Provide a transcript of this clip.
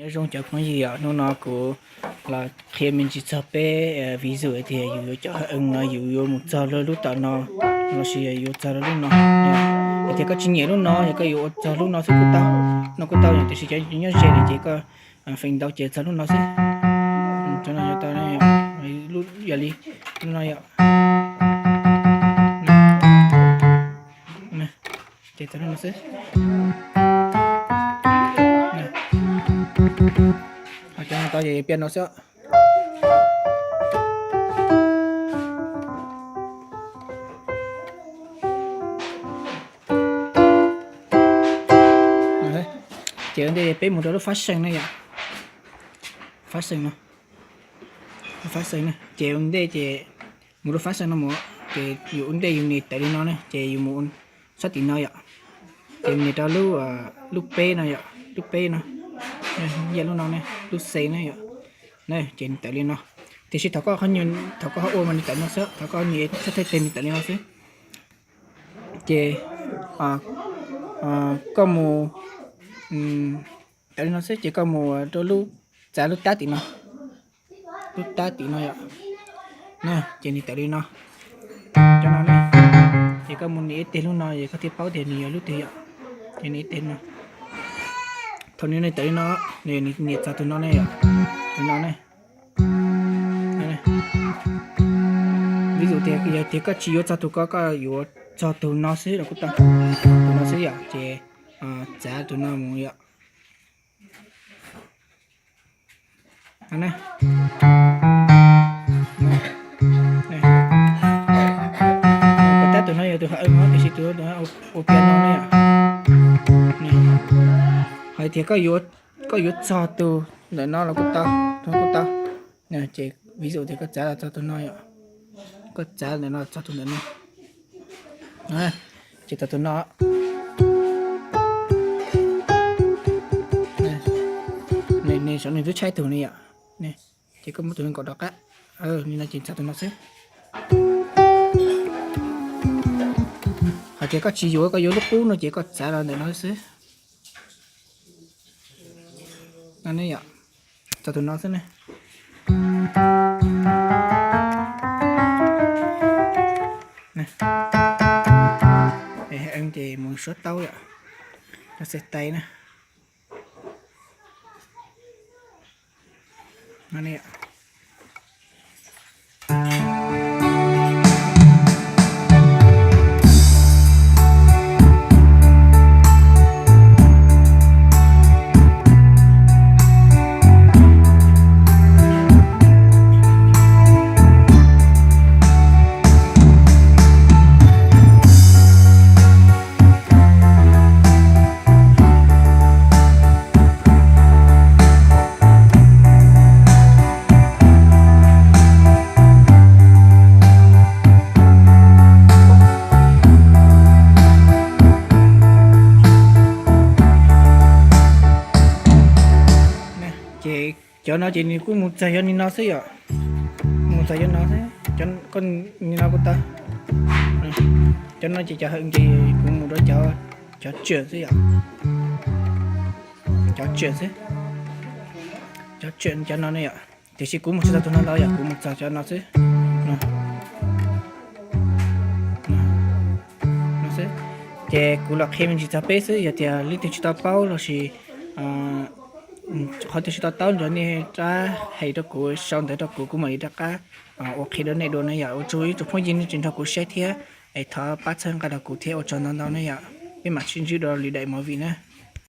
Nyob zoo cov phooj ywg, hnub no kuv los qhia me ntsis txog peb vis zus tias yus yuav cov hawv ees no yus yuav mus txog lub tom no lossis yuav txog lub no. Yog tias koj tsis nyiam lub no yog koj yuav ua txog lub no xwb kuj tau, no kuj tau, tiam sis cov nyob ze li ces koj feem ntau ces txog lub no xwb. Cov no yuav tau, yog li lub no yom. Ces txog lub no xwb. Ho cov no tau ces piano xwb. Ces ua ntej peb mus rau lub fab seej na yom. Fab seej no, fab seej na ces ua ntej ces mus rau fab seej no mus ces yus ua ntej yus nias tawm li no ne ces yus mus sab tim no yom. Ces nias rau lub peb no yom, lub peb no, yog lub no ne, lub C na yom. Ces nias tawm li no. Tiam sis thaum koj, thaum koj ua mas nias tawm no xwb, thaum koj nias thawj thawj teg nias tawm li no xwb. Ces koj mus tawm li no xwb ces koj mus rau lub, txav lub tab tim no, lub tab tim no yom. Ces nias tawm li no, cov no ne, ces koj mus nias ib teg lub no es koj thiaj paub tias nws yog lub twg yom. Ces nias ib teg no, thaum nws nias tawm li no, nws nias txog tus no ne yom, tus no ne. Vis zus tias yog tias koj tsis yuav txog tus ko, koj yuav txog tus no xwb los kuj tau, tus no xwb yom. Ces txav tus no mus yom. Tab tus no yog tus hawv ees no, tiam sis tus no ua piano ne yom. Hos tias koj yuav txog tus ntawm no los kuj tau, tus no kuj tau. Ces vis zus tias koj txav los txog tus no yom, koj txav ntawm no txog tus ntawm no, ces txog tus no. Nws saum nws twb tshaib tug ne yom. Ces koj muab tus no nkaum rov qab, li no ces txog tus no xwb. Hos tias koj tsis yuav, koj yuav lub qub no ces koj txav los ntawm no xwb. Txog tus no xwb ne. Ces mus suab taub yom, no xes tais na. Ces cov no ces nws kuj mus txog yog li no xwb yom. Mus txog yog no xwb, koj li no kuj tau. Cov no ces cov hawv ees ces kuv mus rau cov, cov tseem xwb yom. Cov tseem xwb, cov tseem cov no ne yom. Tiam sis kuv mus tsis txog tus no ntau yom, kuv mus txog cov no xwb. Ces kuv los qhia me ntsis txog peb xwb, yog tias leej twg tsis tau paub lossis qhov twg tsis tau taub ntawd nej rov hais rau kuv, sau ntawv rau kuv, kuv mam li rov qab ua qhia rau nej dua na yom. Ua tsaug ib tsoom phooj ywg nej tseem nrog kuv saib thiab, es thov pab txhawb nqa rau kuv thiab, ua tsaug ntau ntau na yom. Peb mam sib ntsib dua lwm daim movie na.